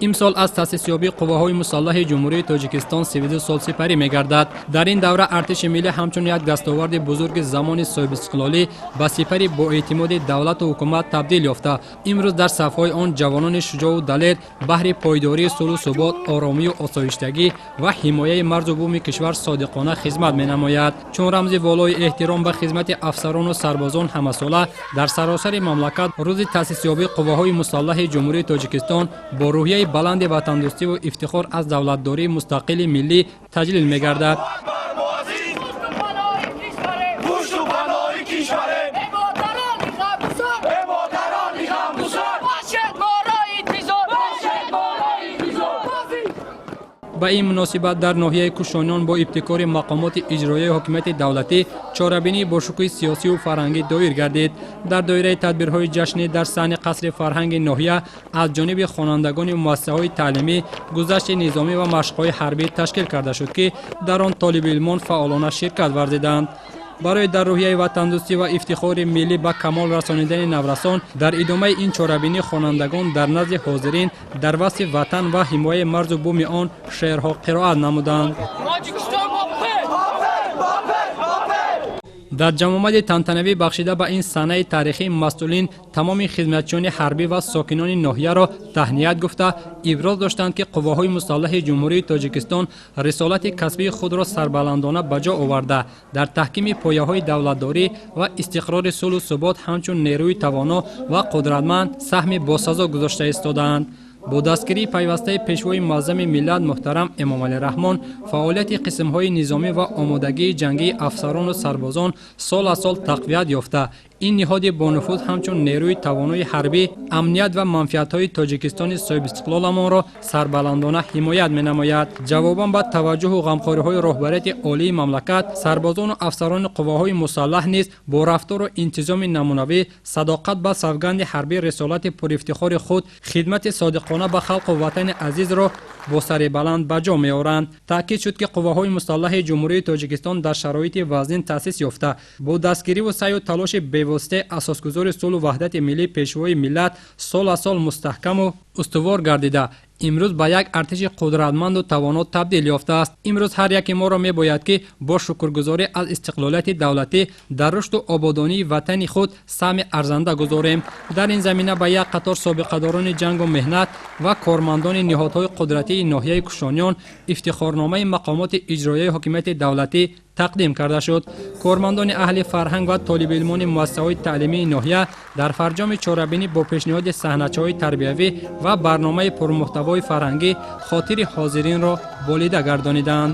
Имсол аз таъсисёбии қувваҳои мусаллаҳи Ҷумҳурии Тоҷикистон 32 сол сипарӣ мегардад. Дар ин давра артиши миллӣ ҳамчун як дастоварди бузурги замони соҳибистиқлолӣ ба сипари боэътимоди давлату ҳукумат табдил ёфта, имрӯз дар сафҳои он ҷавонони шуҷоъу далер баҳри пойдории сулҳу субот, оромию осоиштагӣ ва ҳимояи марзу буми кишвар содиқона хизмат менамояд. Чун рамзи волои эҳтиром ба хизмати афсарону сарбозон, ҳамасола дар саросари мамлакат рӯзи таъсисёбии қувваҳои мусаллаҳи Ҷумҳурии Тоҷикистон бо рӯҳияи баланди ватандӯстиву ифтихор аз давлатдории мустақили миллӣ таҷлил мегардад. Ба ин муносибат дар ноҳияи Кушониён бо ибтикори мақомоти иҷроияи ҳокимияти давлатӣ чорабинии бошукӯҳи сиёсиву фарҳангӣ доир гардид. Дар доираи тадбирҳои ҷашнӣ дар саҳни қасри фарҳанги ноҳия аз ҷониби хонандагони муассисаҳои таълимӣ гузашти низомӣ ва машқҳои ҳарбӣ ташкил карда шуд, ки дар он толибилмон фаъолона ширкат варзиданд. Барои дар рӯҳияи ватандӯстӣ ва ифтихори миллӣ ба камол расонидани наврасон, дар идомаи ин чорабинӣ хонандагон дар назди ҳозирин дар васфи ватан ва ҳимояи марзу буми он шеърҳо қироат намуданд. Дар ҷамъомади тантанавӣ бахшида ба ин санаи таърихӣ масъулин тамоми хизматчиёни ҳарбӣ ва сокинони ноҳияро таҳният гуфта, иброз доштанд, ки қувваҳои мусаллаҳи Ҷумҳурии Тоҷикистон рисолати касбии худро сарбаландона ба ҷо оварда, дар таҳкими пояҳои давлатдорӣ ва истиқрори сулҳу субот ҳамчун нерӯи тавоно ва қудратманд саҳми босазо гузошта истодаанд. Бо дастгирии пайвастаи пешвои муаззами миллат муҳтарам Эмомалӣ Раҳмон, фаъолияти қисмҳои низомӣ ва омодагии ҷангии афсарону сарбозон сол аз сол тақвият ёфта, ин ниҳоди бонуфуз ҳамчун нерӯи тавонои ҳарбӣ амният ва манфиатҳои Тоҷикистони соҳибистиқлоламонро сарбаландона ҳимоят менамояд. Ҷавобан ба таваҷҷӯҳу ғамхориҳои роҳбарияти олии мамлакат, сарбозону афсарони қувваҳои мусаллаҳ низ бо рафтору интизоми намунавӣ, садоқат ба савганди ҳарбӣ, рисолати пурифтихори худ, хидмати содиқона ба халқу ватани азизро бо сари баланд ба ҷо меоранд. Таъкид шуд, ки қувваҳои мусаллаҳи Ҷумҳурии Тоҷикистон дар шароити вазнин таъсис ёфта, бо дастгириву саъю талоши бевоситаи асосгузори сулҳу ваҳдати миллӣ, пешвои миллат, сол аз сол мустаҳкаму устувор гардида, имрӯз ба як артиши қудратманду тавоно табдил ёфтааст. Имрӯз ҳар яке моро мебояд, ки бо шукргузорӣ аз истиқлолияти давлатӣ дар рушду ободонии ватани худ саҳми арзанда гузорем. Дар ин замина ба як қатор собиқадорони ҷангу меҳнат ва кормандони ниҳодҳои қудратии ноҳияи Кушониён ифтихорномаи мақомоти иҷроияи ҳокимияти давлатӣ тақдим карда шуд. Кормандони аҳли фарҳанг ва толибилмони муассисаҳои таълимии ноҳия дар фарҷоми чорабинӣ бо пешниҳоди саҳначаҳои тарбиявӣ ва барномаи пурмуҳтавои фарҳангӣ хотири ҳозиринро болида гардониданд.